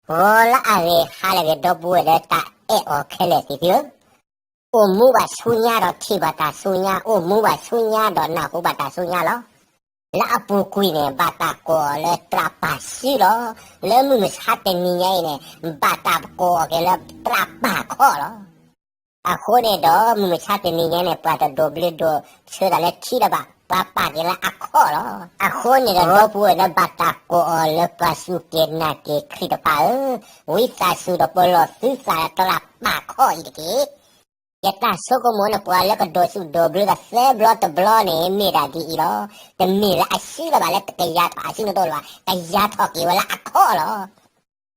ဂီၤလၢအဂ့ၤ ဟါလၢအဂ့ၤ ဒီပုၢ်ဝဲၢ်လၢတၢ်အဲၣ်အီၤခဲလၢာ်သ့ၣ်သုဧၢ, အိၣ်မူဘၣ်ဆူညါဒီးထံၣ်ဘၣ်တၢ်ဆူညါ, အိၣ်မူဘၣ်ဆူညါဒီးနၢ်ဟူဘၣ်တၢ်ဆူညါလီၤ. လၢအပူၤကွံာ်န့ၣ် ဘၣ်တၢ်ကိးအီၤလၢသရၣ်ပၢ်စုလီၤ. လၢမုၢ်မဆါတနံၤညါအံၤန့ၣ် ဘၣ်တၢ်ကိးအီၤက့ၤလၢသရၣ်ပၢ်ခီၣ်လီၤ. အဃိန့ၣ်ဒီး မုၢ်မဆါတနံၤညါန့ၣ် ပှၤတဒိးဘျၢဒိးဆၢတၢ်လၢထံလၢၤဘၣ်, ပှၤပာ်က့ၤလၢအခီၣ်လီၤ. အဃိန့ၣ်ဒီး ဒီပုၢ်ဝဲၢ်လၢဘၣ်တၢ်ကိးအီၤလၢ ပှၤစူၢ်က့ၤနာ်က့ၤခရံာ်တဖၣ်ဧၢ, ဝံသးစူၤဒီးပလီၢ်သုသးလၢသရၣ်ပၢ်ခီၣ်အံၤတက့ၢ်. ယတၢ်ဆိကမိၣ်န့ၣ် ပှၤလၢကဒိးဆူၣ်ဒိးဘျၢသးသၢဘျီတဘျီန့ၣ် မ့ၢ်ဒၣ်ဒ်အံၤလီၤ. တမ့ၢ်လၢအစုလၢၤဘၣ် လၢတကယၤထီၣ်အစုနတိၢ်လၢၤဘၣ်, ကယၤထီၣ်က့ၤဝဲလၢအခီၣ်လီၤ. အ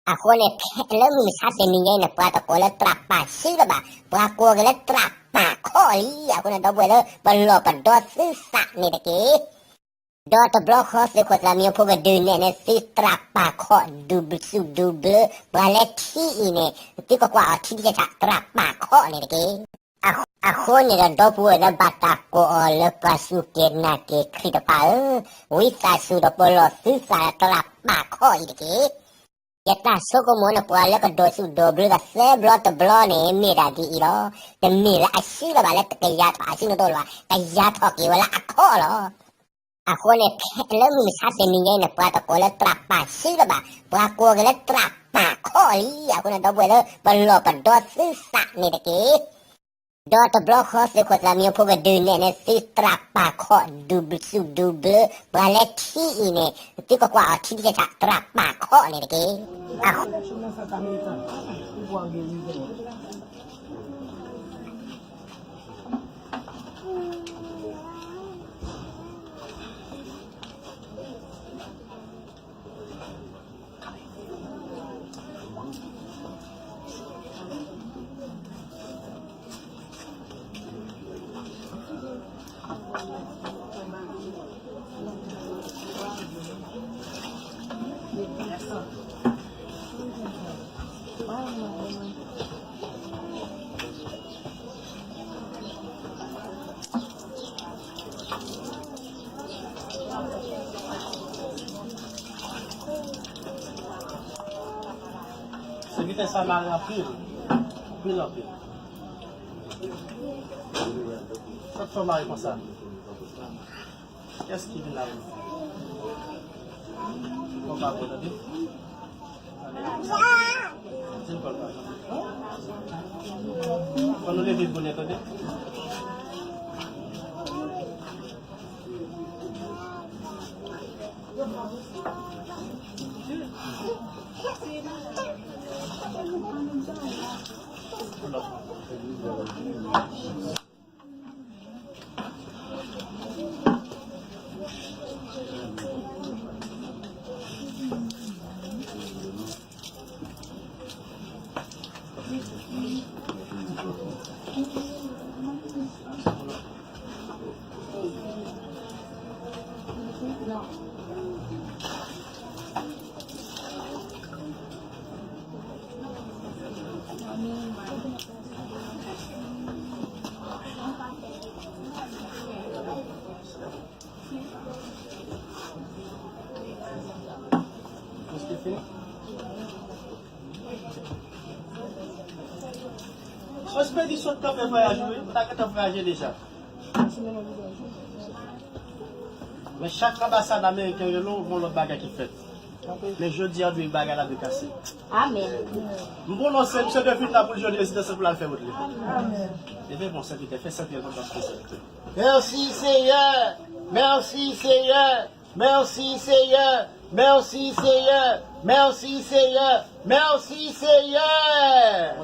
ဃိန့ၣ် လၢမုၢ်မဆါတနံၤညါအံၤန့ၣ် ပှၤတကိးလၢသရၣ်ပၢ်စုလၢၤဘၣ်, ပှၤကိးက့ၤလၢသရၣ်ပၢ်ခီၣ်လံ. အဃိန့ၣ် ဒီပုၢ်ဝဲၢ်လၢပလီၢ်ပဒီသုသးန့ၣ်တက့ၢ်. ဒီးတဘျီဃီသုးခိၣ်သၣ်မံဖိကဒုးနဲၣ်န့ၢ်သုသရၣ်ပၢ်ခီၣ် ဒူၣ်စူၣ်ဒူၣ်ဘျၢ, ပှၤလၢထံအံၤန့ၣ် သုကကွၢ်အီၤထံထံဆးဆးသရၣ်ပၢ်ခီၣ်န့ၣ်တက့ၢ်. အဃိန့ၣ်ဒီး ဒီပုၢ်ဝဲၢ်လၢဘၣ်တၢ်ကိးအီၤလၢ ပှၤစူၢ်က့ၤနာ်က့ၤခရံာ်တဖၣ်ဧၢ, ဝံသးစူၤဒီးပလီၢ်သုသးလၢသရၣ်ပၢ်ခီၣ်အံၤတက့ၢ်. ယတၢ်ဆိကမိၣ်န့ၣ် ပှၤလၢကဒိးဆူၣ်ဒိးဘျၢသးသၢဘျီတဘျီန့ၣ် မ့ၢ်ဒၣ်ဒ်အံၤလီၤ. တမ့ၢ်လၢအစုလၢၤဘၣ် လၢတကယၤထီၣ်အစုနတိၢ်လၢၤဘၣ်, ကယၤထီၣ်က့ၤဝဲလၢအခီၣ်လီၤ. အဃိန့ၣ် လၢမုၢ်မဆါတနံၤညါအံၤန့ၣ် ပှၤတကိးလၢသရၣ်ပၢ်စုလၢၤဘၣ်, ပှၤကိးက့ၤလၢသရၣ်ပၢ်ခီၣ်လံ. အဃိန့ၣ် ဒီပုၢ်ဝဲၢ်လၢပလီၢ်ပဒီသုသးန့ၣ်တက့ၢ်. ဒီးတဘျီဃီသုးခိၣ်သၣ်မံဖိကဒုးနဲၣ်န့ၢ်သုသရၣ်ပၢ်ခီၣ် ဒူၣ်စူၣ်ဒူၣ်ဘျၢ, ပှၤလၢထံအံၤန့ၣ် သုကကွၢ်အီၤထံထံဆးဆးသရၣ်ပၢ်ခီၣ်န့ၣ်တက့ၢ်. Serviteur, ça marche plus. Plus non plus. Ça te fait marrer comme ça. Qu'est-ce qui vient là? Faut pas abandonner. Quand nous les vivons, attendez. Expédition de café voyage, wi, ta ka ta voyage deja. Men chak anbasad ameriken rele w, gon lòt bagay ki fèt. Men jodi a, wi bagay la dwe kase. Amèn. M pwononse misye dwe vin la pou l jodi rezidansyèl pou l al fè wout li. Li vle bon sèvitè, fè sèvitè kontan pou sèvitè. Merci Seigneur, merci Seigneur, merci Seigneur, merci Seigneur, merci Seigneur, merci Seigneur.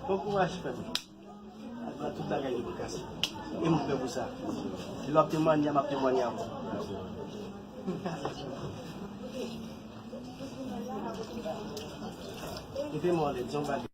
Bon kouraj frè m. Tout bagay gen pou kase. E m prè pou sa. Si lè w ap temwanye a, m ap temwanye avè w. Kite m ale, di yon bagay.